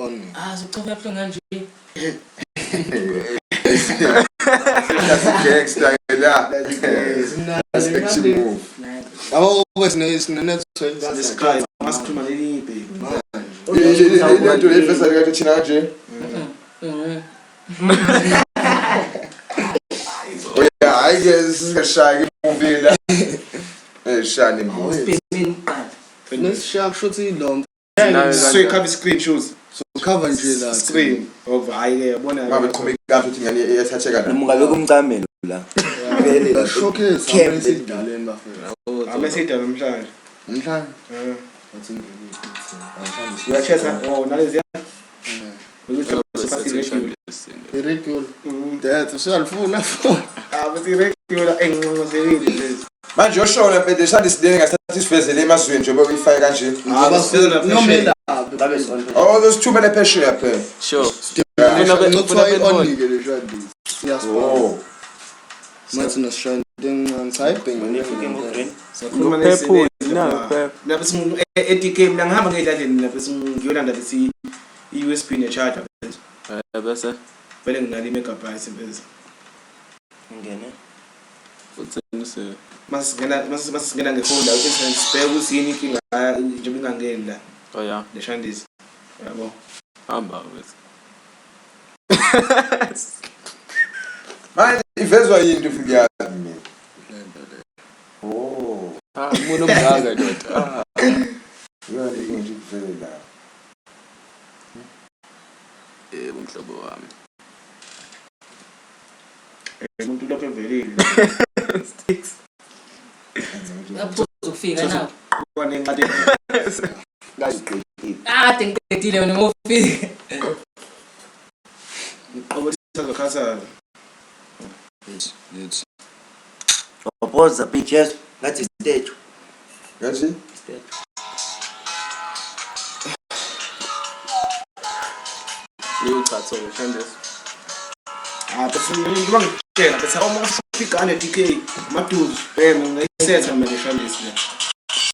On. Ah, sokuchofa yabuhlungu kanje. That's gangster la. That's action move. Yabo kube sine network. Sinesikhathi masiphuma leli baby. Lento le fesa kade thina kanje. Oh yeah, hayi ke singashaya imovie la. Eh shani movie. Sibhemeni kuqala. Nesishaya kushuthi lo So you cover screen shoes. so cover nje la. Screen of hayi ke yabona. Ngabe qhumeka kahle ukuthi ngani iyathatheka la. Noma ungabeka umcamelo la. Vele La showcase Camp. abesidaleni bafethu. Amesida namhlanje. Namhlanje Eh. bathi ngeke. Uyachesa oh nalezi. Ukuthi regular. Irregular. Death usiyalifuna futhi. Ah bese regular enginxozelile lezi. Manje yoshona mfethu shandi sidele ngasithatha isivezele emazweni njengoba uyifake kanje. Ah bese Noma Ngabe sonke. Oh those phesheya phela. Sure. Ngokuthiwa i-on-ke le shadi. Siyasipha. Oh. Mathi nasishaya into encane sayibhenge. Ufike ngo-green. Sakhuluma Purple, nesisebenzi no, lapha. purple. Lapha singu e-DK mina ngihamba ngey'ndladleni lapha ngiyolanda lesi i-USB ne-charger mfethu. Eh bese Vele nginalo i-megabyte mfethu. Ungene. uthini se Masingena masingena ngefoni la ku-internet sibheke ukuthi yini inkinga njengoba ingangeni la Oh yeah. le shandisi. Yabo. Hamba bese. Manje ivezwa yini into yazi mina. Oh. Ah, umuntu omngaka ndoda. Ah. Iyona into nje ivele la. Yebo mhlobo wami. Umuntu lokho evelile. Sticks. Uyaphuza ukufika na. Kwanenqade. Ngaziqedile. Ah, kade ngiqedile wena uma ufika. Ngiqobo sazokhathaza. Yes. Waphoza bitches ngathi statue. Ngathi Statue. Uyochatha ushandisa. Ah bese ngiba ngitshela bese uma ufika ne DK maduzu bhema ngayisetha mina le shandisi le.